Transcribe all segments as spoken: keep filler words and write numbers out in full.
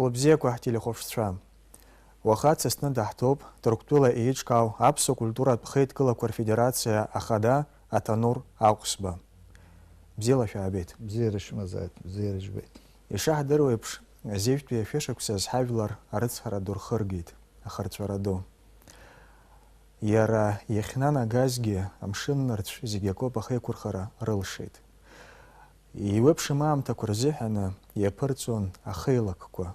Лыбзиақәа ҳтелехәаԥшцәа. Уаха дсасны даҳҭоуп Ҭырқәтәыла еиҿкаау Аԥсуа культуратә хеидкылақәа рфедерациа ахада Аҭанур Аҟәсба. Бзиала шәаабеит. Бзиара шәымазааит, бзиара жәбеит. Ишаҳдыруа еиԥш, азеижәтәи ашәышықәсаз ҳажәлар арыцҳара ду рхыргеит, ахырҵәара ду. Иара иахьнанагазгьы амшын нырцә зегь акоуп ахеиқәырхара рылшеит. Еиуеиԥшым аамҭақәа рзыҳәаны иаԥырҵон ахеилакқәа,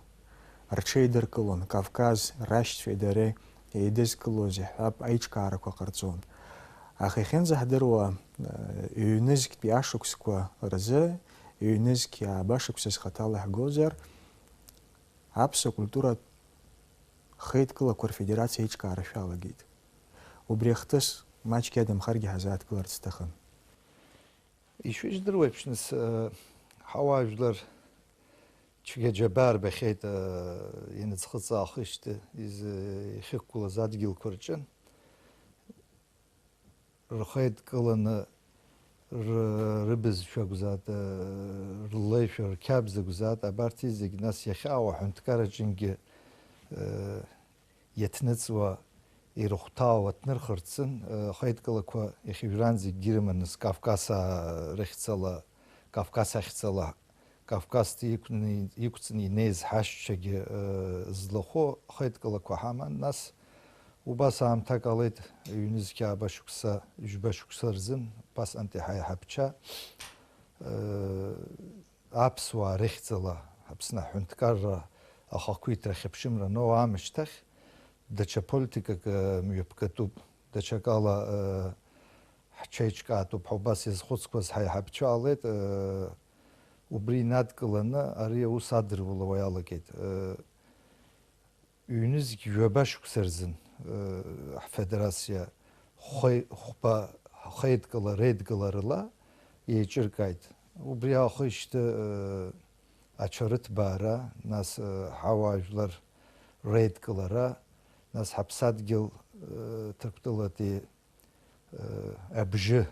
рҽеидыркылон, Кавказ рашьцәеи дареи еидызкылоз иаҳҳәап, аиҿкаарақәа ҟарҵон. Аха иахьынӡаҳдыруа, э, ҩнызқьтәи ашықәсқәа рзы, ҩнызқьи ааба шықәсаз хаҭала иаҳгозар, Аԥсуа культуратә хеидкылақәа рфедерациа аиҿкаара шәалагеит. Убри ахҭыс маҷк иадамхаргьы ҳазааҭгыларц сҭахын. Ишәыжәдыруеиԥшныс, э, ҳауаажәлар цәгьа џьабаа рбахьеит, э, ианыӡхыҵ аахижьҭеи, изы-, иахьықәгылаз адгьылқәа рҿы. Рхеидкыланы, ры-, рыбызшәа акәзаат, э, рлеишәа, рқьабз акәзаат, абарҭ зегь, нас иахьа ауаҳәынҭқарраҿынгьы, э, иаҭныҵуа, ирыхәҭаауа ҭнырхырцын, э, хеидкылақәа иахьа уажәраанӡагьы ирыман, нас Кавказ, а, рыхьӡала, Кавказ ахьӡала, Кавказтәи иқәны-, иқәҵны инеиз ҳашьцәагьы, э, злахәу хеидкылақәа ҳаман, нас убас аамҭак ҟалеит, ҩнызқьи ааба шықәса, жәба шықәса рзын, убасҟантәи ҳаиҳабцәа, э, аԥсуаа рыхьӡала Аԥсны аҳәынҭқарра ахақәиҭра ахьыԥшымра аноу аамышьҭахь, даҽа политикак, э, мҩаԥгатәуп, даҽакала, э, ҳҽеиҿкаатәуп ҳәа убас иазхәыцқәаз ҳаиҳабцәа ҟалеит, э, убри инадкыланы ари аус адырулауа иалагеит. Э, ҩнызқь жәаба шықәса рзын, э, ҳфедерациа хәеи-, хәба, хеидкыла, реидкыларыла еиҿыркааит. Убри аахижьҭеи, э, аҽарыҭбаара, нас, э, ҳауаажәлар реидкылара, нас ҳаԥсадгьыл, э, Ҭырқәтәылатәи, э, абжьы,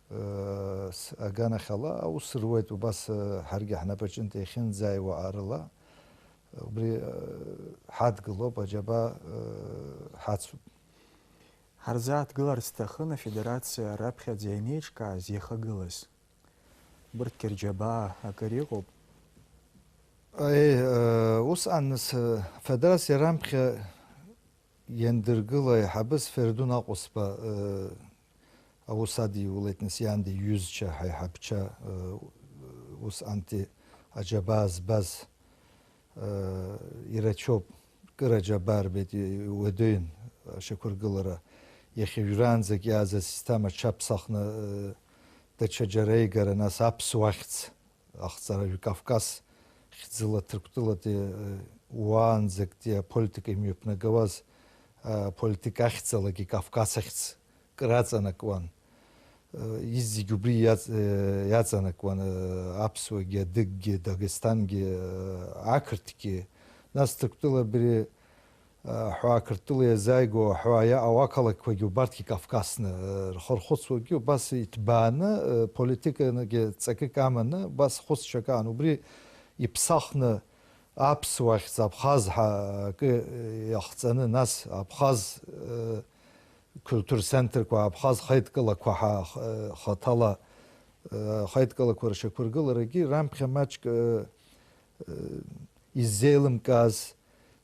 э, с-, аганахьала аус руеит, убас, э, ҳаргьы ҳнапаҿынтә иахьынӡааиуа аарла, убри, э, ҳадгылоуп, аџьабаа, э, ҳацуп. Ҳарзааҭгыларц сҭахын афедерациа раԥхьаӡа ианеиҿкааз иахагылаз. Бырҭгьы рџьабаа акыр иҟоуп. Аи, э, усҟан с-, афедерациа рамԥхьа иандыргыла аиҳабыс Фердун Аҟәысба, э, аус адиулеит, нас иаандаҩ иҩызцәа, ҳаиҳабцәа, э, усҟантәи аџьабаа збаз, э, ирацәоуп. Кыр аџьабаа рбеит, и-, иуадаҩын ашьақәыргылара. Иахьа уажәраанӡагь иааз асистема аҽаԥсахны, э, даҽаџьара аигара, нас аԥсуа ахьӡ ахҵара, Кавказ хьӡыла Ҭырқәтәылатәи, э, уаанӡатәи аполитика имҩаԥнагауаз, э, аполитика ахьӡалагьы Кавказ ахьӡ кыр аҵанакуан. Э, изегь убри иаҵ-, э, иаҵанакуан, э, аԥсуагьы, адыггьы, Дагестангьы, э, ақырҭгьы. Нас Ҭырқәтәыла абри, э, аҳәаа Қырҭтәыла иазааигәоу аҳәаа иаау ақалақьқәагьы убарҭгьы Кавказны, э, рхы рхәыцуагьы убас иҭбааны, э, политиканыгьы ҵакык аманы, убас хәыцшьак аан. Убри иԥсахны аԥсуа ахьӡ Абхаз ҳәа акы иахҵаны, нас Абхаз, э, культур центрқәа, Абхаз хаидкылақәа ҳа-, х-, хаҭала, э, хаидкылақәа ршьақәыргыларагьы раԥхьа маҷк, э, э, иззеилымкааз,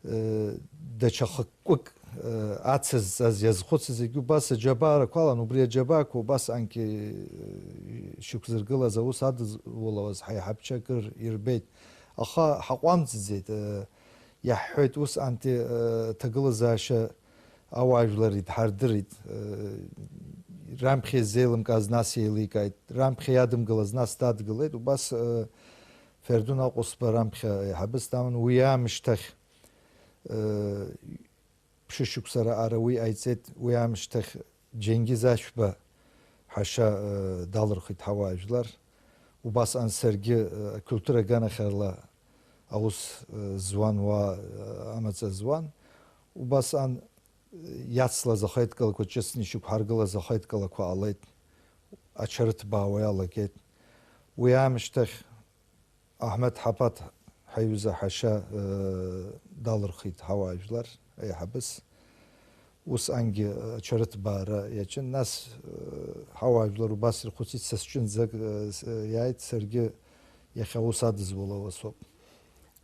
э, даҽа хықәкык, э, ацызҵаз, иазхәыцыз зегьы убас аџьабаарақәа алан, убри аџьабаақәа убасҟангьы, э, шьақәзыргылаз аус адызулауаз ҳаиҳабцәа акыр ирбеит. Аха ҳаҟәамҵӡеит, э, иаҳҳәеит, усҟантәи, э, ҭагылазаашьа ауаажәлар идҳардырит, э, раԥхьа иззеилымкааз нас еиликааит, раԥхьа иадымгылаз нас дадгылеит, убас, э, Фердун Аҟәысба раԥхьа аиҳабыс даман, уи аамышьҭахь, э, ԥшьышықәса раҟара уи ҟаиҵеит, уи аамышьҭахь Џьенгиз Ашәба ҳашьа, э, далырхит ҳауаажәлар. Убасҟан саргьы, э, акультура аганахьала аус, э, зуан, уа, э, амаҵ зуан. Убасҟан, э, иацлаз ахеидкылақәа ҿыцны ишьақәҳаргылаз ахеидкылақәа ҟалеит, аҽарыҭбаауа иалагеит. Уи аамышьҭахь Аҳмед Ҳапаҭ ҳаҩыза ҳашьа, э, далырхит ҳауаажәлар аиҳабыс. Усҟангьы ачарыҭбаара иаҿын. Нас, э, ҳауаажәлар убас ирхәыцит, са сҿынӡак, э, с-, э, иааит, саргьы иахьа аус адызулауа соуп.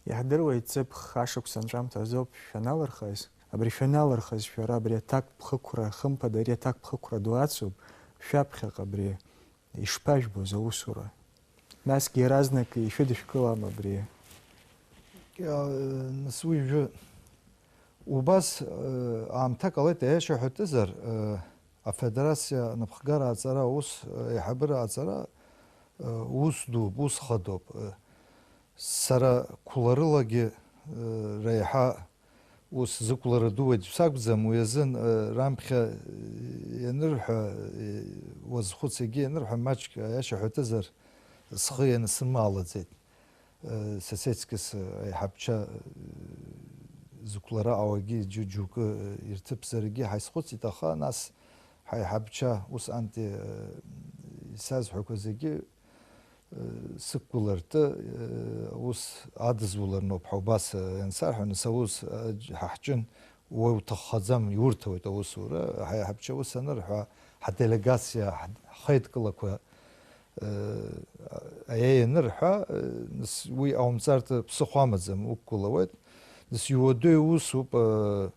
Иаҳдыруеит, ҵыԥх ашықәс анҵәамҭа азоуп шәаналырхыз. Абри шәаналырхыз шәара, абри аҭакԥхықәра, хымԥада, ари аҭакԥхықәра ду ацуп, шәаԥхьаҟа абри ишԥажәбоз аусура? Насгьы иаразнак ишәыдышәкылам абри? Иа-, нас уи жәы-, убас, э, аамҭа ҟалеит, аиаша ҳәатәызар, э, афедерациа анапхгара аҵара аус, э, аиҳабыра аҵара, э, ус дууп, ус хадоуп. Э, сара қәларылагьы, э, реиҳа ус зықәлара дууеит сакәӡам, уи азын, э, раԥхьа, э, ианырҳәа, э, уазхәыц, егьи ианырҳәа маҷк аиаша ҳәатәызар, схы ианысымаалаӡеит. Э, соседскис, э, аиҳабча, э, зықәлара ауагьы џьу-, џьоукы, э, ирҭыԥзаргьы ҳаизхәыцит, аха нас ҳаиҳабча усҟантәи, э, исазҳәақәа зегьы, э, сықәгылартә, э, аус адызуларноуп ҳәа убас, э, иансарҳәа, нас аус, э, ҳа ҳҿын, уи уҭаххаӡам, иурҭоит аусура, ҳаиҳабча ус анырҳәа, ҳаделегациа, ҳ-, ҳхеидкылақәа, э, аиеи анырҳәа, э, нас уи ҟаумҵартә ԥсыхәа амаӡам, уқәгылауеит. Нас иуадаҩу усуп, э,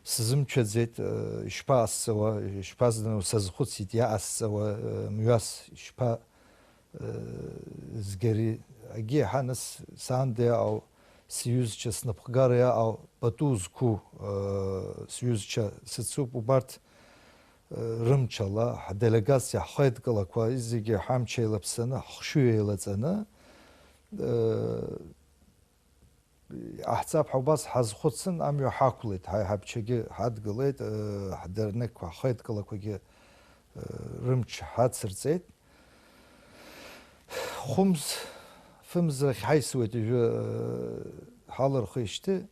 сзымчаӡеит, э, ишԥаҟасҵауа, ишԥазнану, сазхәыцит, иаҟасҵауа, э, мҩас, ишԥа, э, згари, агьи иаҳа нас саанда иаҟоу, сиҩызцәа, снапхгара иаҟоу, пату зқәу, э, сҩызцәа сыцуп, убарҭ, э, рымчала, ҳделегациа, ҳхеидкылақәа, зегьы ҳамч еилаԥсаны, ҳхшыҩ еилаҵаны, э, иҟаҳҵап ҳәа убас ҳазхәыцын, амҩа ҳақәлеит, ҳаиҳабчагьы ҳадгылеит, э, ҳдернеққәа, ҳхеидкылақәагьы, э, рымч ҳацырҵеит. Хәымз, фымз рахь ҳаисуеит, ижәы, э, ҳалырхижьҭеи.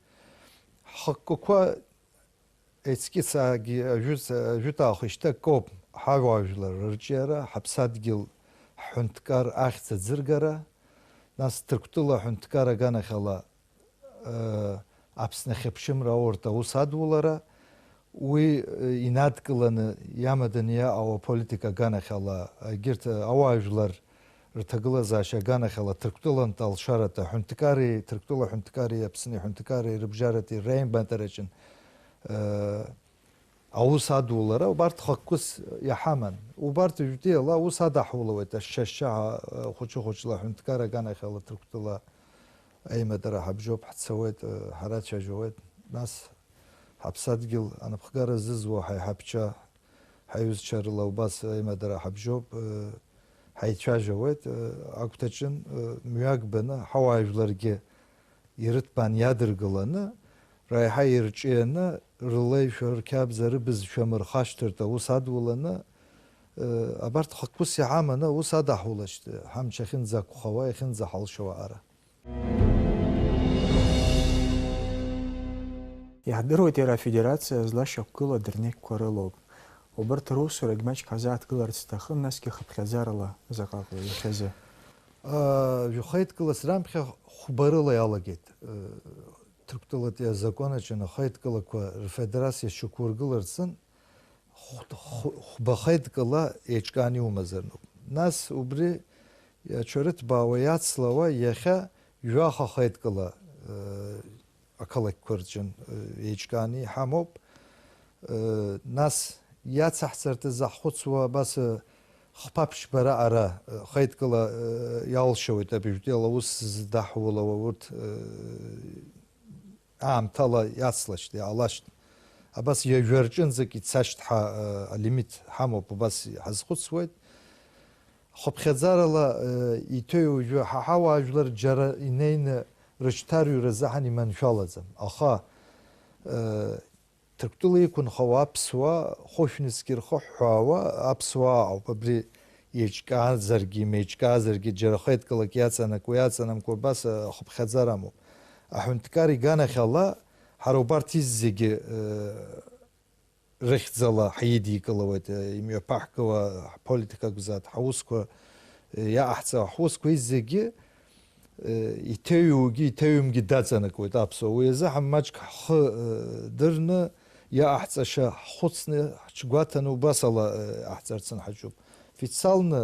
Ҳхықәкқәа Ецкицаагьы ажәыт-, ажәытә аахышьҭа акоуп ҳауаажәлар рырҿиара, ҳаԥсадгьыл ҳҳәынҭқар ахьӡ аӡыргара, нас Ҭырқәтәыла аҳәынҭқар аганахьала, э, Аԥсны ахьыԥшымра аурҭ аус адулара, уи, э, инадкыланы иамаданы иаҟоу аполитика аганахьала, егьырҭ ауаажәлар рҭагылазаашьа аганахьала Ҭырқәтәылантә алшаратә аҳәынҭқари, Ҭырқәтәыла аҳәынҭқари Аԥсны аҳәынҭқари рыбжьаратәи реимадара аҿын, э, аус адулара, убарҭ хықәкыс иҳаман. Убарҭ ҩтәи ала аус адаҳулауеит, ашьшьашьшьаҳәа, э, хәыҷы-хәыҷла аҳәынҭқар аганахьала Ҭырқәтәыла аимадара ҳабжьоуп, ҳцауеит, э, ҳарацәажәауеит. Нас ҳаԥсадгьыл анапхгара зызуа ҳаиҳабча, ҳаиҩызцәа рыла убас аимадара ҳабжьоуп, э, ҳаицәажәауеит, э, агәҭаҿын, э, мҩак баны, ҳауаажәларгьы ирыҭбаан иадыргыланы, реиҳа ирҿианы, рлеишәа, рқьабза, рыбызшәа мырхашҭыртә аус адуланы, э, абарҭ хықәкыс иҳаманы аус адаҳулашт, ҳамч ахьынӡақәхауа, иахьынӡаҳалшауа ара. Иаҳдыруеит, иара афедерациа злашьақәгылоу адырнеқьқәа рылоуп. Убарҭ русурагь маҷк ҳазааҭгыларц сҭахын, насгьы хыԥхьаӡарала заҟа ыҟоу иахьазы? А, жәохеидкылас раԥхьа хәба рыла иалагеит. Э, Ҭырқәтәылатәи азакәан аҿы анахеидкылақәа рфедерациа шьақәыргыларцын, хә-, хә-, хәба хеидкыла еиҿкаан иумазарнуп. Нас убри иаҽарыҭбаауа иацлауа иахьа жәаха хеидкыла, э, ақалақьқәа рҿын, э, еиҿкааны иҳамоуп. Э, нас иацаҳҵарҭа заҳхәыцуа абас, э, хԥа-ԥшьба раҟара, э, хеидкыла, э, иалшауеит абыжәтәи ала ус здаҳулауа урҭ, э, аамҭала иацлашьҭ, иаалашьҭ. Абас ҩажәа рҿынӡак ицашьҭ ҳа, э, алимит ҳамоуп, убас ҳазхәыцуеит. Хыԥхьаӡарала, э, иҭыҩуа жәа-, ҳа ҳауаажәлар џьара инеины рыҽҭарҩра заҳан иманшәалаӡам. Аха, э, Ҭырқәтәыла иқәынхауа аԥсуаа, хәышәнызқь ирхыҳәҳәаауа аԥсуаа ауп. Абри еиҿкаазаргьы, имеиҿкаазаргьы, џьара хеидкылак иаҵанакуа, иаҵанамкуа, абас, э, ахыԥхьаӡара амоуп. Аҳәынҭқар иганахьала, ҳара убарҭ иззегьы, э, рыхьӡала ҳидикылауеит, э, имҩаԥаҳгауа ҳполитика акәзааит, ҳаусқәа, э, иаҟаҳҵауа ҳусқәа иззегьы Иҭеиугьы иҭеиумгьы даҵанакуеит аԥсуа. Уи азы ҳаммаҷк ҳхы дырны, иаҟаҳҵаша ҳхәыцны, ҳҽгәаҭаны убас ала иаҳҵарц анҳаҷуп. Официалны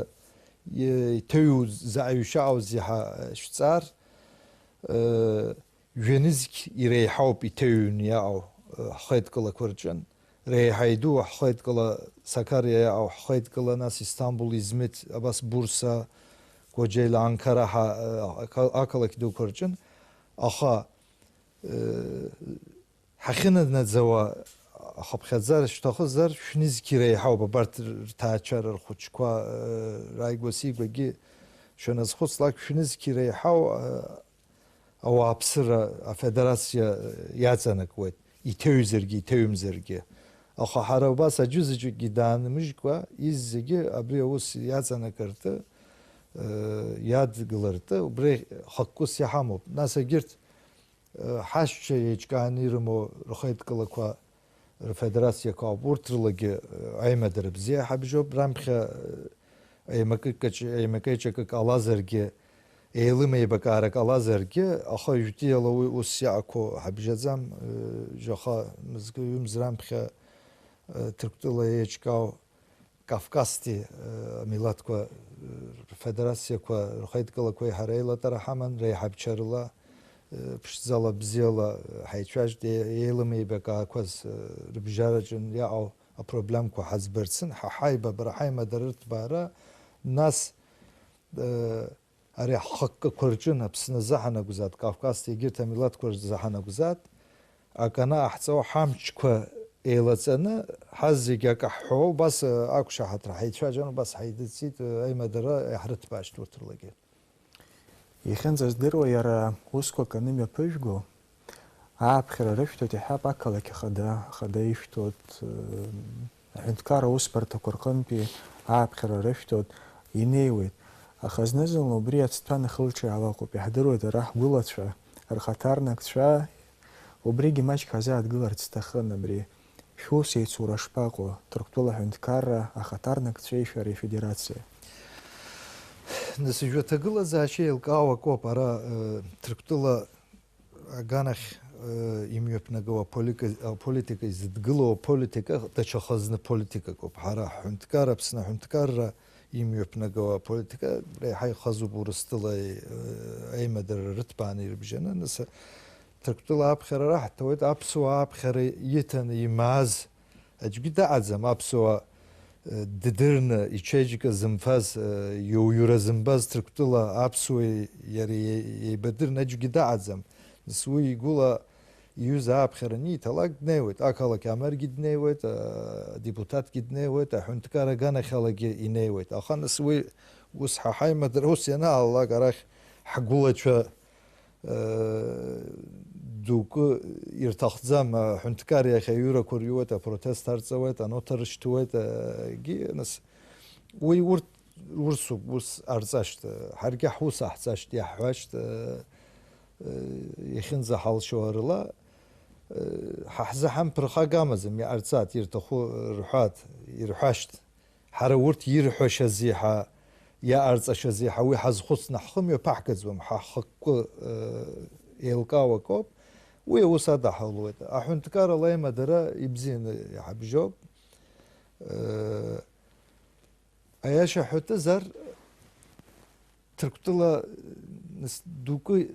иҭеиу заҟаҩ шьаҟауз иаҳа шәҵар, ҩынызқь иреиҳауп иҭеиҩны иаҟоу ҳхеидкылақәа рҿын. Реиҳа идуу ҳхеидкыла Сақариа иаҟоу ҳхеидкыла, нас Истамбул, Измит, абас Бурса, Кожели, Анкара ҳа ақалақь дуқәа рҿын. Аха ҳахьынанаӡауа, ахыԥхьаӡара шәҭахызар, шәнызқь иреиҳауп абарҭ рҭаацәара рхәыҷқәа, рааигәа-сигәагьы шәаназхәыцлак, шәнызқь иреиҳау ауааԥсыра афедерациа иаҵанакуеит, иҭеҩзаргьы, иҭеҩымзаргьы. Аха ҳара убас аӡәызаҵәыкгьы даанмыжькәа, иззегьы абри аус иаҵанакыртә, иадгылартә, убри хықәкыс иҳамоуп. Нас егьырҭ ҳашьцәа еиҿкааны ирымоу рхеидкылақәа, рфедерациақәа ауп. Урҭ рылагьы аимадара бзиа ҳабжьоуп. Раԥхьа еимакыкаҿ-, еимакеиҿакык ҟалазаргьы, еилымеибакаарак ҟалазаргьы, аха ҩтәиала уи ус иаақәоу ҳабжьаӡам. Жәаха мызкы ҩымз раԥхьа Ҭырқәтәыла еиҿкаау Кавказтәи амилаҭқәа рфедерациақәа рхеидкылақәеи ҳареи еилатәара ҳаман, реиҳабчарыла, ԥшӡала, бзиала ҳаицәажәеит, еилымеибакаақәаз рыбжьараҿы иаҟоу апроблемқәа ҳаӡбарцын, ҳа ҳаибабара, ҳаимадара рыҭбаара, нас, ари ҳхықәкақәа рҿын, Аԥсны азы ҳанакәзаат, Кавказтәи егьырҭ амилаҭқәа рзы ҳанакәзаат, акы анаҟаҳҵауа ҳамчқәа еилаҵаны, ҳазегь акы ҳҳәо, убас, э, ақәшаҳаҭра ҳаицәажәан, убас ҳаидыҵит, э, аимадара иаҳрыҭбаашт урҭ рлагьы. Иахьынӡаздыруа иара усқәак анымҩаԥыжәго, ааԥхьара рышәҭоит, иҳәап, ақалақь ахада, ахада ишәҭоит, э, аҳәынҭқарра аусбарҭақәа рҟынтәи ааԥхьара рышәҭоит, инеиуеит. Аха зны-зынла убри ацҭәа нахылҿиаауа ыҟоуп, иаҳдыруеит ара ҳгәылацәа, рхаҭарнакцәа, убригьы маҷк ҳазааҭгыларц сҭахын абри. Шәус еицура шԥаҟоу, Ҭырқәтәыла аҳәынҭқарра ахаҭарнакцәеи шәареи афедерациеи? Нас, ижәаҭагылазаашьа еилкаау акоуп, ара, э, Ҭырқәтәыла аганахь, э, имҩаԥнагоу аполика-, аполитика, изыдгылоу аполитика даҽа хазны политикак ауп. Ҳара ҳҳәынҭқар, Аԥсны аҳәынҭқарра имҩаԥнагоу аполитика реиҳа ихазуп Урыстәылеи, э, аимадара рыҭбааны ирыбжьаны. Нас, Ҭырқәтәыла аԥхьара раҳҭауеит, аԥсуаа аԥхьара иҭаны имааз аӡәгьы даҟаӡам, аԥсуаа, э, ддырны, ичеиџьыка зымфаз, э, иуҩра зымбаз Ҭырқәтәыла аԥсуеи иареи еи-, еибадырны аӡәгьы даҟаӡам. Нас уи игәыла иҩыза аԥхьара аниҭалак днеиуеит, ақалақь амергьы днеиуеит, э, адепутатгьы днеиуеит, аҳәынҭқар аганахьалагьы инеиуеит. Аха нас уи ус ҳа ҳаимадара ус ианаалалак, арахь ҳгәылацәа, э, дукы ирҭахӡам, аҳәынҭқар иахь аҩырақәа рҩуеит, апротест арҵауеит, аноҭа рышьҭуеит, э, егьи, нас, уи урҭ, урсуп, ус ҟарҵашт, ҳаргьы ҳус аҳҵашт, иаҳҳәашт, э, э, иахьынӡаҳалшо рыла, э, ҳа ҳзы ҳамԥырхага амаӡам, иҟарҵат, ирҭаху рҳәат, ирҳәашт. Ҳара урҭ ирҳәашьаз еиҳа, иаҟарҵашьаз еиҳа уи ҳазхәыцны ҳхы мҩаԥаҳгаӡом, ҳа ҳхықәкы, э, еилкаау акоуп. Уи аус адаҳалоит. Аҳәынҭқарала аимадара ибзианы иҳабжьоуп. Э, аиаша ҳәатәызар, Ҭырқәтәыла, нас, дукы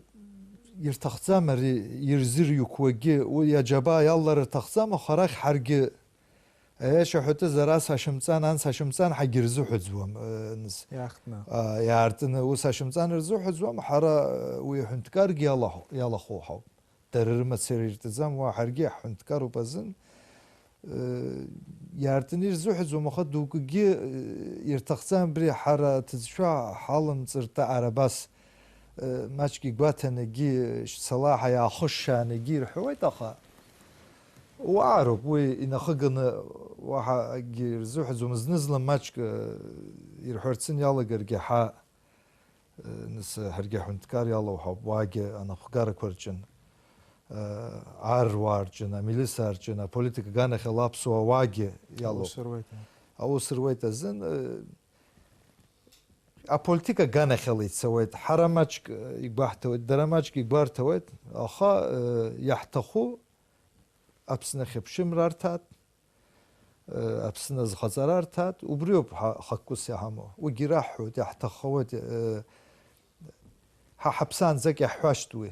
ирҭахӡам ари ирзырҩықәуагьы, уи аџьабаа иалалар рҭахӡам, аха арахь ҳаргьы Аиаша ҳәатәызар, ас ашьымҵан, анс ашьымҵан ҳагьырзыҳәаӡуам, э, нас. Иаартны. А, иаартны ус ашьымҵан рзыҳәаӡуам, ҳара, э, уи аҳәынҭқаргьы иалаҳ-, иалахәу ҳауп. Дара рымацара иртәӡам, уа ҳаргьы ҳҳәынҭқаруп азын. Э, иаартны ирзыҳәаӡом, аха дукгьы, э, ирҭахӡам абри ҳара аҭыӡшәа ҳалымҵыртә арабас. Э, маҷк игәаҭанагьы, шьцала ҳәа иаахышшаанагьы ирҳәуеит, аха уаароуп, уи инахыганы уаҳа акгьы рзыҳәаӡом. Зны-зынла маҷк, э, ирҳәарцын иалагаргьы ҳа, э, нас, ҳаргьы аҳәынҭқар иалоу ҳауп, уаагьы анапхгарақәа рҿын, э, арруаа рҿын, амилиса рҿын, аполитика аганахьала аԥсуаа уаагьы иалоуп. Аус руеит, а? Аус руеит азын, э, Аполитика аганахьала ицауеит, ҳара маҷк игәаҳҭауеит, дара маҷк игәарҭауеит, аха, э, иаҳҭаху Аԥсны ахьыԥшымра арҭаат, э, Аԥсны азхаҵара арҭаат, убриоуп ҳа-, хықәкыс иҳамоу. Уигьы раҳҳәоит, иаҳҭаххауеит, э, ҳа ҳаԥсаанӡак иаҳҳәашт уи.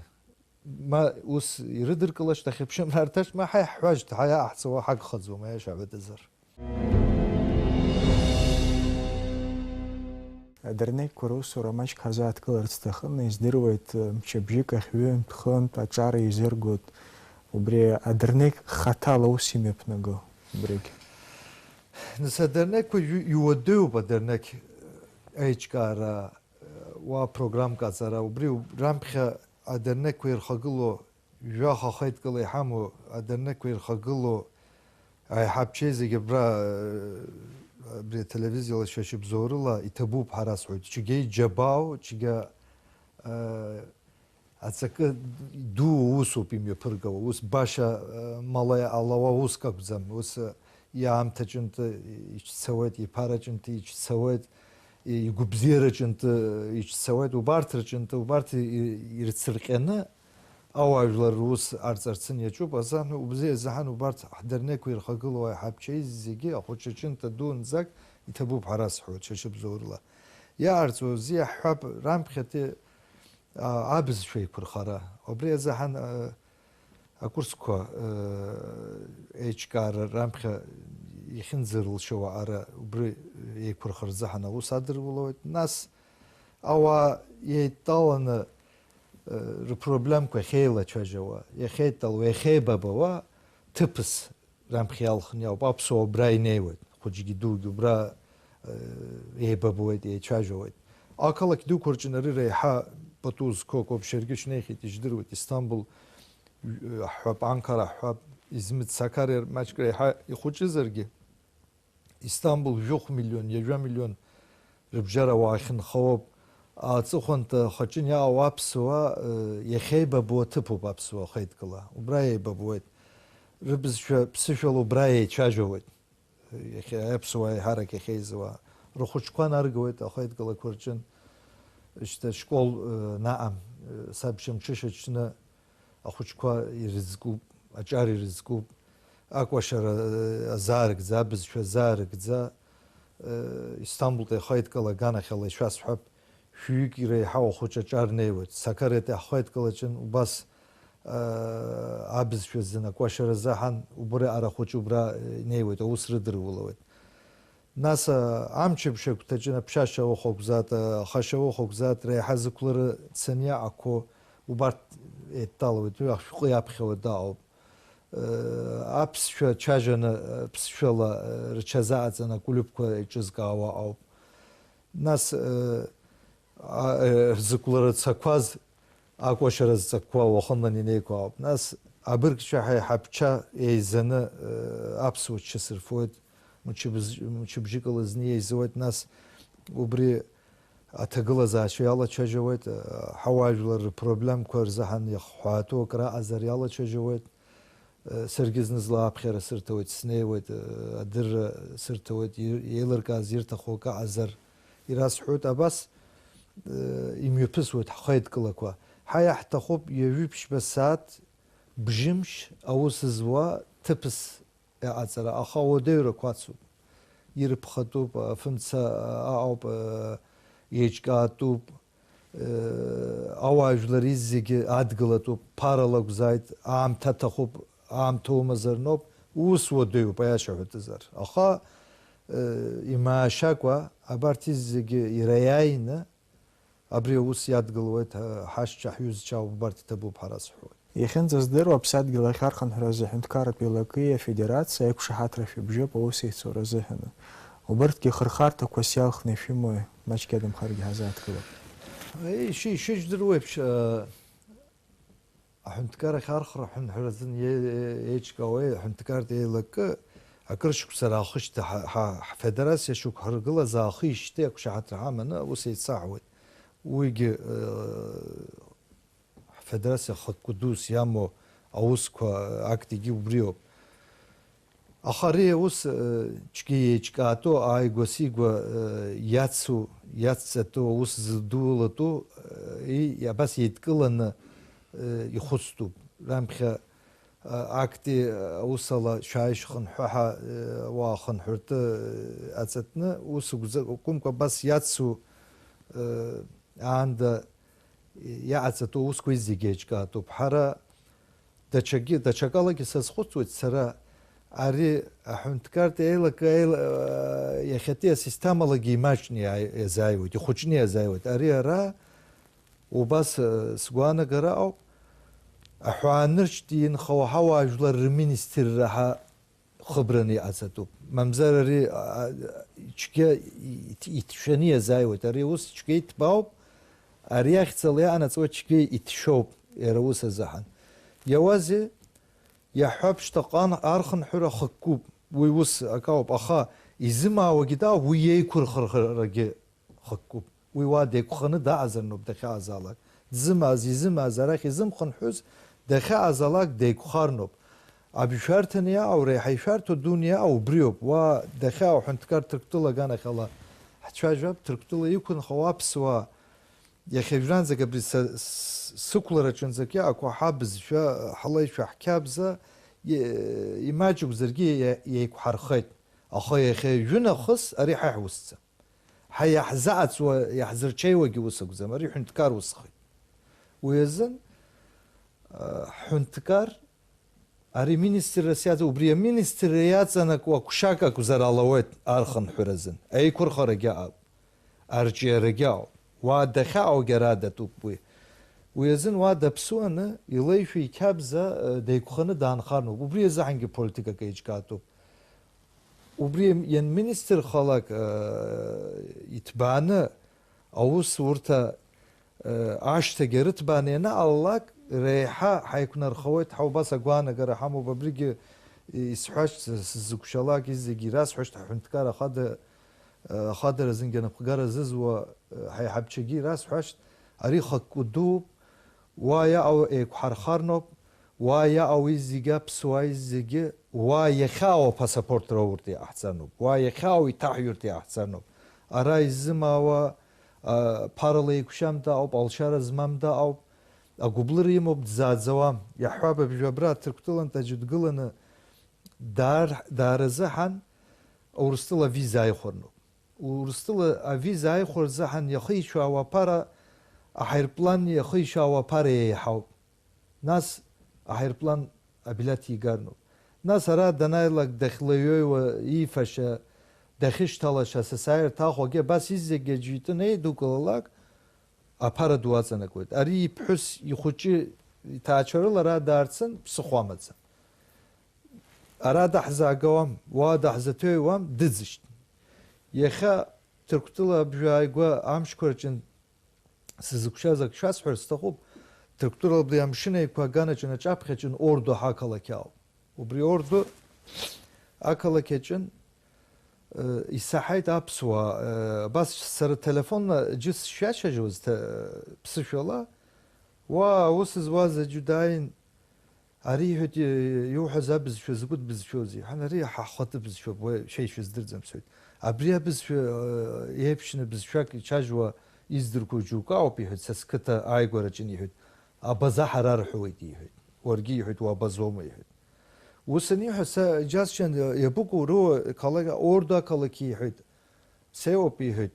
Ма ус ирыдыркылашт, ахьыԥшымра арҭашт, ма ҳа иаҳҳәашт, ҳа иааҳцауа ҳагхаӡом, аиаша ҳәатәазар. Адырнеқьқәа русура маҷк ҳазааҭгыларц сҭахын, издыруеит, мчыбжьык ахь ҩынтә-хынтә аҿар еизыргоит. Убри адырнеқь хаҭала ус имҩаԥнаго, убригь. Нас адырнеқьқәа иу-, иуадаҩуп адырнеқь аиҿкаара, уа программк аҵара, убри раԥхьа адырнеқьқәа ирхагылоу Жәаха ахеидкыла иҳамоу адырнеқьқәа ирхагылоу аиҳабчеи зегьы абра, э, абри ателевизиала шәашьыбзоурыла иҭабуп ҳәа расҳәоит. Џьгьа иџьабаау, џьгьа, э, аҵакы ду усуп имҩаԥыргауа. Ус баша, э, мала иҟалауа уск акәӡам. Ус, э, иаамҭаҿынтә ичцауеит, иԥараҿынтә ичцауеит, игәыбзиараҿынтә ичцауеит. Убарҭ рҿынтә, убарҭ и-, ирцырҟьаны, ауаажәлар рус арҵарцын иаҿуп, азаҳәан убзиа азаҳәан убарҭ ҳдырнеқәа ирхагылоу аиҳабчаҩ зегьы ахәыҷаҿынтә дунӡак иҭабуп ҳәа расҳәоит, шәашыбзоурыла. Иаарҵәо бзиа ҳҳәап, раԥхьатәи, а, абызшәа еиқәырхара. Убри азаҳәан, а, акурсқәа, а, еиҿкаара раԥхьа иахьынӡарылшауа ара убри еиқәырхара азаҳәан аус адырулауеит. Нас ауаа еидтәаланы рпроблемқәа ахьеилацәажәауа, иахьеидтәалауа, иахьеибабауа ҭыԥыс раԥхьа иалхны иауп. Аԥсуаа убра инеиуеит, хәыҷгьы дугьы убра, э, еибабуеит, еицәажәауеит. Ақалақь дуқәа рҿы ари реиҳа пату зқәу акоуп, шәаргьы шәнеихьеит, ижәдыруеит, Истамбул, э, ҳҳәап, Анкара ҳҳәап, Измит, Сакариа маҷк реиҳа ихәыҷызаргьы, Истамбул жәохә миллион, ҩажәа миллион рыбжьара уаахьынхауоуп. Аҵыхәанҭа хаҿын иаауа аԥсуаа, э, иахьеибабо аҭыԥуп аԥсуаа ахеидкыла. Убра еибабуеит. Рыбызшәа ԥсышәала убра еицәажәауеит. Иахьа аԥсуаа еиҳарак иахьеизауа. Рхәыҷқәа наргауеит ахеидкылақәа рҿын. Шьҭа школ, э, наҟ-ам, э, сабшьамҽышаҽны ахәыҷқәа ирызкуп, аҿар ирызкуп, акәашара, э, азаарыгӡа, абызшәа азаарыгӡа, э, Истамбултәи ахеидкыла аганахьала ишәасҳәап, шәҩык иреиҳау ахәыҷ аҿар неиуеит. Сакариатәи ахеидкылаҿын убас, э, абызшәа азын акәашара азаҳан, убри ара ахәыҷы убра, э, инеиуеит, аус рыдырулауеит. Нас, а, амчыбжь агәҭаҿы аԥшьашьа ухәагәзаат, а, ахашьа ухәагәзаат, реиҳа зықәлара цаны иаақәоу убарҭ еидтәалауеит, уи ашәҟәы иаԥхьауа даауп. Э, аԥсшәа цәажәаны, э, ԥсшәала, э, рҽазааҵаны акәыльыԥқәа еиҿызкаауа ауп. Нас, э, а, э, зықәлара цақәаз акәашара зҵакқәа уахынлан инеиқәаауп. Нас абыргцәа ҳәа иҳаԥча еизаны, э, аԥсуа чча сырфуеит, мчыбз-, мчыбжьыкала зны еизуеит, нас убри аҭагылазаашьа иалацәажәауеит, э, ҳауаажәлар рпроблемқәа рзыҳәан иахҳәаатәу акы раҟазар иалацәажәауеит. Саргьы зны-зынла аԥхьара сырҭауеит, снеиуеит, адырра сырҭауеит, ир-, еилыркааз ирҭаху акы аҟазар ирасҳәоит. Абас, э, имҩаԥысуеит ҳхеидкылақәа. Ҳа иаҳҭахуп ҩажәиԥшьба сааҭ бжьымшь аус зуа ҭыԥыс аҟаҵара, аха ауадаҩрақәа ацуп. Ирԥхатәуп, афымца аҟоуп, э, еиҿкаатәуп. Ауаажәлар изегьы адгылатәуп, ԥарала акәзааит, аамҭа аҭахуп, аамҭа умазар ноуп, ус уадаҩуп, аиаша ҳәатәызар. Аха, э, имаашьакәа, абарҭ изегьы иара иааины, абри аус иадгылоит, ҳа-, ҳашьцәа, ҳҩызцәа ауп, убарҭ иҭабуп ҳәа расҳәоит. Иахьынӡаздыруа, аԥсадгьыл ахь архынҳәразы аҳәынҭқарратә еилакеи афедерациеи аиқәшаҳаҭра шәыбжьоуп аус еицура азыҳәаны. Убырҭгьы хырхарҭақәас иалхны ишәымои, маҷк иадамхаргьы ҳазааҭгылап. Иши-, ишыжәдыруеиԥш, э, аҳәынҭқарахь архра ҳәынҳәразын е-, е-, еиҿкаауеи аҳәынҭқарратә еилакы акыр шықәса раахышьҭы ҳа-, ҳа-, ҳфедерациа шықәҳаргылаз аахижьҭеи ақәшаҳаҭра ҳаманы аус еицаҳуеит. Уигьы, э, ҳфедерациа хықәкы дус иамоу аусқәа актәигьы убриоуп. Аха ари аус, э, џьгьа еиҿкаатәу ааигәа-сигәа, э, иацу, иацҵатәу, аус зыдулатәу, э, и-, абас еидкыланы, э, ихәыцтәуп. Раԥхьа, э, акти, э, аусала шәааишь хынҳәы ҳәа, э, уаа хынҳәыртәы, э, аҵатәны, ус угәзакәымкәа абас иацу, э, аанда иаҟаҵатәу аусқәа зегьы еиҿкаатәуп. Ҳара даҽакгьы, даҽакалагьы сазхәыцуеит сара, ари аҳәынҭқарҭа еилакы, еила-, иахьатәи асистемалагьы имаҷны иаа-, иазааиуеит, ихәыҷны иазааиуеит. Ари ара, убас, э, сгәаанагара ауп, аҳәаанырцә инхауа ҳауаажәлар рминистрра ҳа хыбраны иҟаҵатәуп. Мамзар ари, а, а, цәгьа иҭ-, иҭшәаны иазааиуеит. Ари ус цәгьа иҭбаауп, ари ахьӡала иаанаҵуа цәгьа иҭшәоуп, иара ус азыҳәан. Иауазеи, иаҳҳәап, шьҭаҟа архынҳәра хықәкуп. Уи ус акауп, аха изымаауагьы дауп, уи еиқәырхарагьы хықәкуп. Уи уа деиқәханы даҟазарноуп дахьаазаалак. Дзымааз, изымааз арахь изымхынҳәыз, дахьаазаалак деиқәхарноуп. Абжьшәарҭаны иааура, еиҳа ишәарҭоу дуны иаау убриоуп. Уа дахьаау ҳәынҭқар Ҭырқәтәыла аганахьала ҳцәажәап, Ҭырқәтәыла иқәынхауа аԥсуаа, иахьа жәранӡак абри са, с-, сықәлараҿынӡак иаақәа ҳабызшәа, ҳлеишәа, ҳқьабза, и-, имаҷуп, заргьы иа-, иеиқәҳархеит. Аха иахьа ҩынахыс ари ҳа ҳусӡам. Ҳа иаҳзаҟаҵуа, иаҳзырҽеиуагьы ус акәӡам, ари ҳәынҭқар усхеит. Уи азын, а, ҳәынҭқар, ари министррас иаҵа-, убри аминистрра иаҵанакуа қәшак акәзар ала ауеит архынҳәразын. Аиқәырхарагьы ауп, арҿиарагьы ауп. Уа дахьааугьы ара датәуп уи. Уи азын уа даԥсуаны, илеишәа иқьабза, а, деиқәханы даанхарноуп. Убри азыҳәангьы политикак еиҿкаатәуп. Убри ианминистрхалак, э, иҭбааны аусурҭа, э, ашҭагьы рыҭбааны ианаҟалалак, реиҳа ҳаиқәнархауеит, ҳа убас агәаанагара ҳамоуп, абригьы исҳәашт, сзықәшәалак, изегьы ирасҳәашт, ҳҳәынҭқар ахада, э, ахадара зынгьы анапхгара зызуа, э, ҳаиҳабчагьы ирасҳәашт, ари хықәкы дууп, уа иаҟоу еиқәҳархарноуп, уа иаҟоу изегьы аԥсуаа изегьы, уа иахьаау апасапорт рауртә иҟаҳҵаноуп, уа иахьаау иҭаҳҩыртә иҟаҳҵаноуп. Ара изымаауа, а, ԥарала еиқәшьам даҟоуп, алшара змам даҟоуп, агәыблыра имоуп, дзааӡауам. Иаҳҳәап, абжьы абра Ҭырқәтәылантә аӡәы дгыланы даар, дааразыҳан, Урыстәыла авиза ааихәарноуп. Урыстәыла авиза ааихәа рзыҳәан иахишьуа ауаԥара, аҳаирплан иахишьуа ауаԥара еиҳауп. Нас аҳаирплан абилеҭ игарноуп. Нас ара данааилак дахьлеиҩеиуа, иифашьа, дахьышьҭалаша, асасааирҭа ахәагьы абас изегьы аӡәы итәы неидукылалак, аԥара ду аҵанакуеит. Ари иԥҳәыс, ихәыҷы, иҭаацәа рыла ара даарцын, ԥсыхәа амаӡам. Ара даҳзаагауам, уа даҳзаҭыҩуам, дыӡышьҭ. Иахьа Ҭырқәтәыла абжа ааигәа амшқәа рҿын сзықәшәаз ак шәасҳәар сҭахуп, Ҭырқәтәыла абри амшын еиқәа аганаҿын аҿаԥхьаҿын Орду ҳақалақь ауп. Убри Орду ақалақь аҿын, э, исаҳаит аԥсуаа, э, абас сара телефонла џьыс сшәашьажьуаз, ҭа-, ԥсышәала, уа, аус зуаз аӡәы дааин, Ари иҳәеит, иуҳәаз абызшәа закәытә бызшәоузеи? Ҳан, ари ҳа ҳхатәы бызшәоуп, уи шәа ишәыздырӡом, сҳәеит. Абри абызшәа, э, еиԥшны бызшәак ицәажәауа издырқәоу џьоукы ауп, иҳәеит, са сқыҭа ааигәараҿы, иҳәеит, абаза ҳара рҳәуеит, иҳәеит. Уаргьы, иҳәеит, уабазоума, иҳәеит. Ус аниҳәа, са иџьасшьан, иабыкәу рыуа қалақь, Орду ақалақь, иҳәеит. Сеиуоуп, иҳәеит,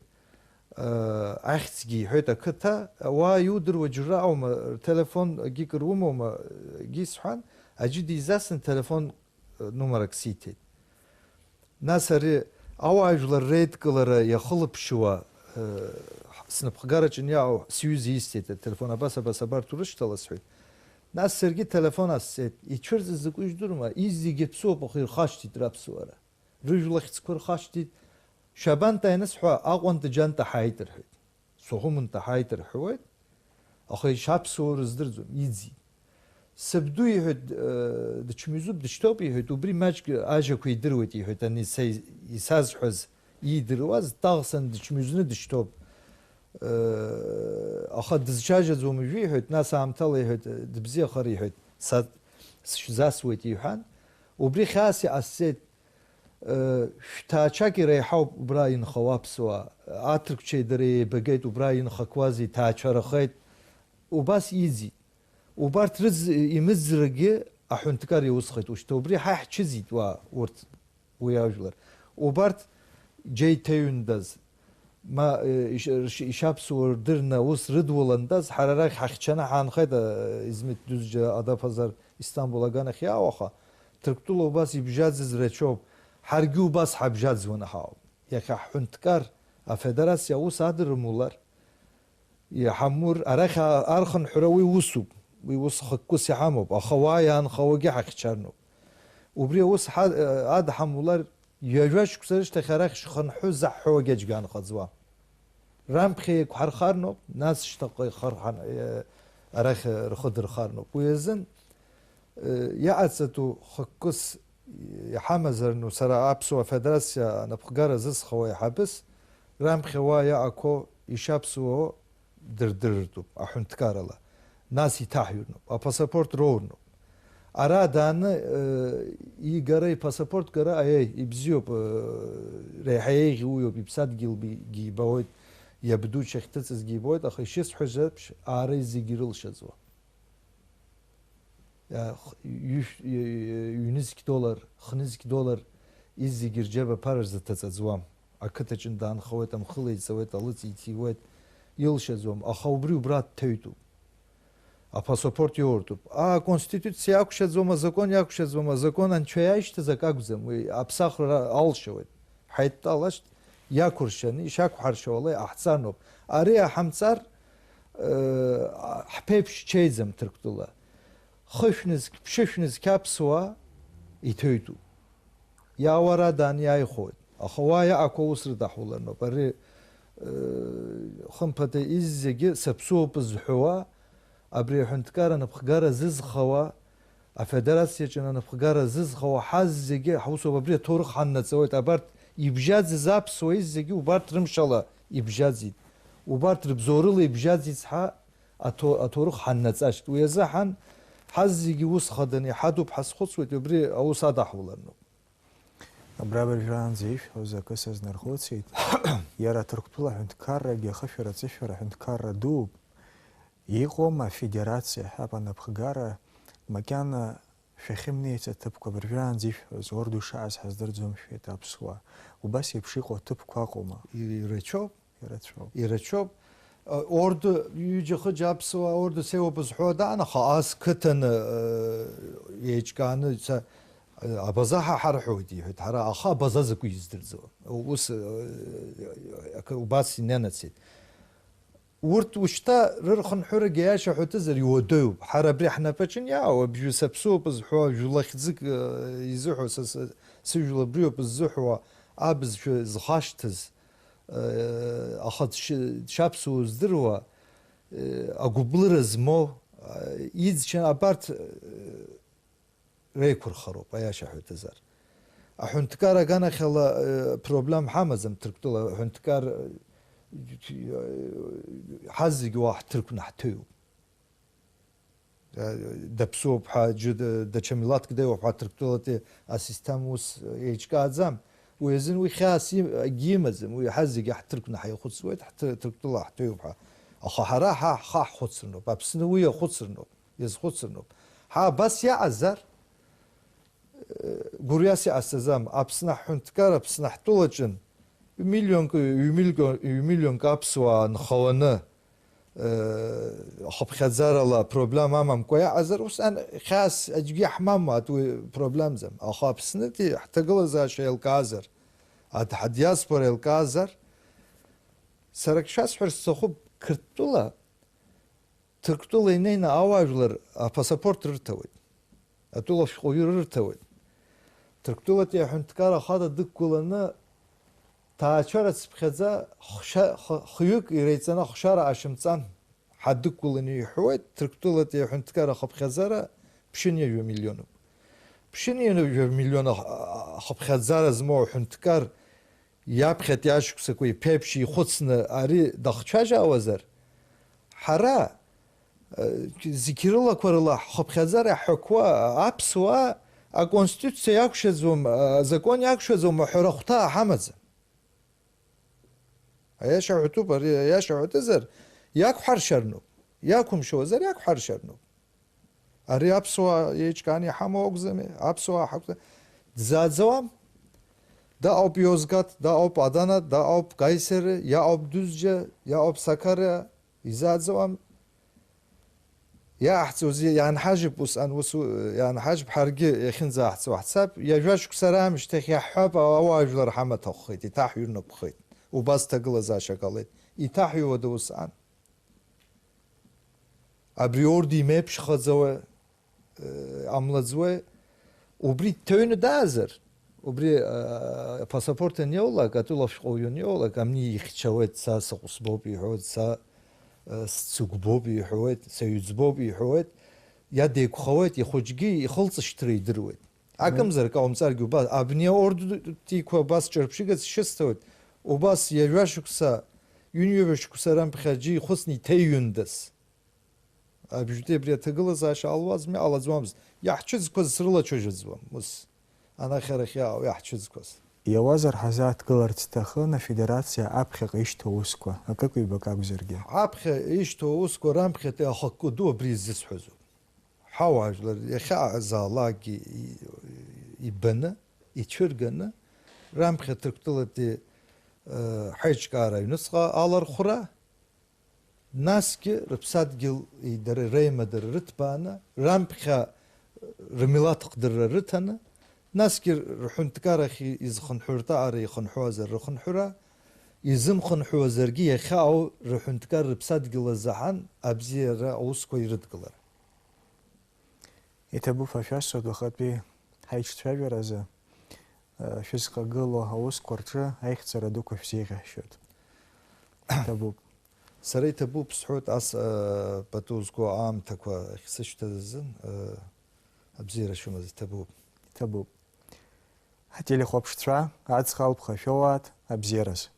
э, ахьӡгьы иҳәеит ақыҭа, уа иудыруа џьара аума, ртелефон акгьы кыр умоума, акгьы сҳәан, аӡәы дизасын, телефон, э, нумарак сиҭеит. Нас ари ауаажәлар реидкылара иахылаԥшуа, э, снапхгараҿы иаау сҩыза исҭеит ателефон, абас, абас, абарҭ урышьҭала, сҳәеит. Нас саргьы телефон асҵеит, ицәырҵыз закәу ижәдыруама, изегьы аԥсуоуп, аха ирхашҭит раԥсуара. Рыжәлахьцқәа рхашҭит, Шәабанта ианысҳәа, Аҟәантә џьанта ҳааит рҳәеит. Сухумынтәа ҳааит рҳәуеит, аха ишаԥсуоу рыздырӡом, иӡит. Сабду иҳәеит, э, дычмазаҩуп, дышьҭоуп иҳәеит, убри маҷк ажәақәа идыруеит иҳәеит, ани са исазҳәаз иидыруаз, дҭаӷсаны дычмазаҩны дышьҭоуп. Э, аха дызцәажәаӡом уажәы иҳәеит, нас аамҭала иҳәеит, дыбзиахар иҳәеит, са сшәзасуеит иҳәан, убри хьаас иҟасҵеит. Э, шәҭаацәак иреиҳауп убра инхауа аԥсуаа, Аҭырқәцәеи дареи еибагеит, убра инхақәаз иҭаацәарахеит. Убас иӡит. Убарҭ рыӡ-, имыӡрагьы аҳәынҭқар иусхеит. Ушьҭа убри ҳа ҳчыӡит уа урҭ, уи ажәлар. Убарҭ џьа иҭеҩындаз, ма, э, иш-, рш-, ишаԥсуа рдырны аус рыдуландаз, ҳара арахь ҳахьчаны ҳаанхеит, э, Измит Дузџьа Адаԥазар Истамбул аганахь иаауаха, Ҭырқәтәыла убас ибжьаӡыз рацәоуп, ҳаргьы убас ҳабжьаӡуаны ҳаауп. Иахьа ҳҳәынҭқар афедерациа аус адырмулар, иҳамур, арахь а-, архынҳәра уи усуп, уи ус хықәкыс иҳамоуп, аха уа иаанхауагьы ҳахьчарноуп. Убри аус ҳа-, э, адҳамулар, ҩажәа шықәса рышьҭахь арахь шхынҳәы заҳҳәогьы аӡәгьы аанхаӡуам. Раԥхьа еиқәҳархарноуп, нас шьҭахьҟа ихарҳан-, э, арахь, э, рхы дырхарноуп. Уи азын, э, иҟаҵатәу хықәкыс иҳамазарну, сара Аԥсуа Федерациа анапхгара зызхауа аиҳабыс, раԥхьа уа иаақәоу ишаԥсуоу дырдырыртәуп аҳәынҭқарала, нас иҭаҳҩырноуп, апасапорт роурноуп. Ара дааны, э, игара, ипасапорт гара, аиеи, ибзиоуп, э, реиҳа еиӷьу уиоуп, иԥсадгьылгьы ибауеит, иабду чахьҭыҵызгьы ибоит, аха ишысҳәаз еиԥш, ара зегьы ирылшаӡуа. Ҩышә-, ҩ-, ҩ-, ҩнызқь доллар, хнызқь доллар изегьы рџьабаԥара рзыҭаҵаӡуам. Ақыҭаҿын даанхауеит, амхы леиҵауеит, алыҵ иҭиуеит, илшаӡом, аха убри убра дҭаҩтәуп. Апасапорт иоуртәуп. А, Аконституциа иақәшаӡом, азакон иақәшаӡом, азакон анцәа иашьҭаз акы акәӡам, уи аԥсахра алшауеит. Ҳаидтәалашт иақәыршьаны, ишақәҳаршьауа ала иҟаҳҵароуп. Ари аҳамҵар, э, ҳԥеиԥш чеиӡам Ҭырқәтәыла. Хышәнызқь, ԥшышәнызқь аԥсуаа иҭаҩтәуп. Иаауа ара дааны иааихәоит. Аха уа иаақәа ус рыдаҳуланоуп. Ари, э, хымԥада иззегьы саԥсуоуп зҳәауа, абри аҳәынҭқар анапхгара зызхауа, афедерациаҿы анапхгара зызхауа ҳаззегьы ҳусоуп, абри аҭоурых ҳаннаҵауеит. Абарҭ ибжьаӡыз аԥсуа иззегьы убарҭ рымшала ибжьаӡит. Убарҭ рыбзоурыла ибжьаӡит ҳәа аҭо-, аҭоурых ҳаннаҵашт. Уи азы ҳан, ҳаззегьы ус хаданы иҳадуп, ҳазхәыцуеит, убри аус адаҳуларноуп. Абра абыржәраанӡа ишәҳәоз акы сазнархәыцит. Иара Ҭырқәтәыла аҳәынҭқаррагьы ахышәара-аҵышәара аҳәынҭқарра дууп. Иҟоума афедерациа ҳәа анапхгара, макьана шәахьымнеиц аҭыԥқәа, абыржәраанӡа ишәҳәоз, орду шааз ҳаздырӡом шәҳәеит аԥсуаа. Убас еиԥш иҟоу аҭыԥқәа ыҟоума? Ирацәоуп. Ирацәоуп. Ирацәоуп. Э, орду, ҩыџьа-хыџьа аԥсуаа орду сеиуоуп зҳәо даан, аха ас қыҭаны, э, еиҿкааны, ца-, э, абаза ҳа ҳарҳәоит, иҳәеит, ҳара, аха абаза закәу издырӡуа? Ус, э, акы убас инанацеит. Урҭ ушьҭа рырхынҳәырагьы иашьа ҳәа ҭызар иуадаҩуп. Ҳара абри ҳнапаҿын иаау, абжьы саԥсуоуп зҳәо, жәлахьӡык, э, изыҳәо, са, са, сыжәла абриоуп ззыҳәо, абызшәа зхашҭыз, э, аха дшьы-, дшаԥсуоу здыруа, э, агәыблыра змоу, э, иӡчан абарҭ, э, реиқәырхароуп, аиаша ҳәа ҭызар. Аҳәынҭқар аганахьала, э, проблем ҳамаӡам, Ҭырқәтәыла аҳәынҭқар, э, ҳазегьы уа ҳҭырқәны ҳҭыҩуп. Э, даԥсуоуп ҳәа, џьы-, д-, даҽа милаҭк деиуоуп ҳәа Ҭырқәтәылатәи асистема ус еиҿкааӡам. Уи азын уи хьаас им-, акгьы имаӡам, уи ҳазегьы ҳҭырқәны ҳаихәыцуеит, ҳҭы-, Ҭырқәтәыла ҳҭыҩуп ҳәа. Аха ҳара ҳа ҳхы ҳхәыцырноуп, Аԥсны уи иахәыцырноуп, иазхәыцырноуп. Ҳа абас иаҟазар, э, гәырҩас иҟасҵаӡам, Аԥсны ҳҳәынҭқар, Аԥсны ҳтәылаҿын, миллионк, ҩ-, миллион, ҩ-, миллионк аԥсуаа нхауаны, э, ахыԥхьаӡарала проблема амамкәа иаҟазар, усҟан хьаас аӡәгьы иаҳмамуа, уи проблемӡам. Аха Аԥснытәи ҳҭагылазаашьа еилкаазар, ад-, ҳадиаспора еилкаазар, сара ак шәасҳәар сҭахуп, Қырҭтәыла, Ҭырқәтәыла инеины ауаажәлар апасапорт рырҭауеит. Атәыла шәҟәыҩҩы рырҭауеит. Ҭырқәтәылатәи аҳәынҭқар ахада дықәгыланы, ҭаацәара цыԥхьаӡа хшьа-, х-, хҩык иреиҵаны ахшара ашьымҵан ҳадықәгыланы иҳәуеит, Ҭырқәтәылатәи аҳәынҭқар ахыԥхьаӡара ԥшьынҩажәа миллионуп. Ԥшьынҩажәа миллион ах-, ахыԥхьаӡара змоу аҳәынҭқар иаԥхьатәи ашықәсқәа иԥеиԥш ихәыцны ари дахцәажәаауазар, ҳара, э, зқьы рылақәа рыла ҳхыԥхьаӡара ҳҳәақәа аԥсуаа аконституциа иақәшәаӡом, азакон иақәшәаӡом аҳәара ахәҭа ҳамаӡам. Аиаша ҳәатәуп, ари аиаша ҳәатәызар, иақәҳаршьарноуп. Иақәымшәозар, иақәҳаршьарноуп. Ари аԥсуаа еиҿкааны иҳамоу акәӡами? Аԥсуаа ҳакәзар, дзааӡауам. Даҟоуп Иозгат, даҟоуп Адана, даҟоуп Каисери, иаҟоуп Дузџьа, иаҟоуп Сақариа, изааӡауам. Иааҳҵози, иаанҳажьып усҟан, ус, иаанҳажьып, ҳаргьы иахьынӡааҳҵо ҳцап, ҩажәа шықәса раамышьҭахь иаҳҳәап, ауаажәлар ҳамаҭәахәхеит, иҭаҳҩырнықәхеит, убас ҭагылазаашьа ҟалеит. Иҭаҳҩуада усҟан? Абри орден имеиԥшхаӡауа, э, амлаӡуеи? Убри дҭаҩны даазар, убри, э, апасапорт аниоулак, атәылашәҟәы уаҩы аниоулак, амни ихьчауеит, са сыҟәсбоуп иҳәоит, са, э, сцыгәбоуп иҳәоит, саҩӡбоуп иҳәоит, иадеиқәхауеит, ихәыҷгьы ихылҵышьҭра идыруеит. Акымзар, ҟаумҵаргьы убас, абни аорденқәа убас ҿырԥшыгац шьысҭауеит, убас ҩажәа шықәса, ҩынҩажәа шықәса раԥхьа аӡәы ихәыцны иҭеиҩындаз. Абжьтәи абри аҭагылазаашьа ҟалуазми, ҟалаӡуамызт. Иаҳцәыӡқәаз срылацәажәаӡуам, ус. Анахь-арахь иаау иаҳцәыӡқәаз. Иауазар ҳазааҭгыларц сҭахын афедерациа аԥхьаҟа ишьҭоу аусқәа, акык-ҩбак акәзаргьы. Аԥхьа ишьҭоу аусқәа раԥхьатәи ахықәкы ду абри изысҳәазоуп. Ҳауаажәлар иахьаазаалакгьы и-, ибаны, ицәырганы, раԥхьа Ҭырқәтәылатәи, э, ҳаиҿкаара аҩныҵҟа алархәра, насгьы рыԥсадгьыл идара реимадара рыҭбааны, раԥхьа рмилаҭ хдырра рыҭаны, насгьы рҳәынҭқарахь изхынҳәыртә аҟара ихынҳәуазар рыхынҳәра, изымхынҳәуазаргьы иахьа ау рҳәынҭқар рыԥсадгьыл азы ҳан абзиара аусқәа ирыдгылара. Иҭабуп ҳәа шәасҳәоит уахатәи ҳаиҿцәажәаразы, э, шәызхагылоу аусқәа рҿы аихьӡара дуқәа шәзеиӷьаҳшьоит. Иҭабуп. Сара иҭабуп сҳәоит, ас, э, пату зқәу аамҭақәа ахьсышьҭаз азын, э, абзиара шәымаз иҭабуп. Иҭабуп. Ҳателехәаԥшцәа, аҵх алԥха шәоуааит, абзиараз.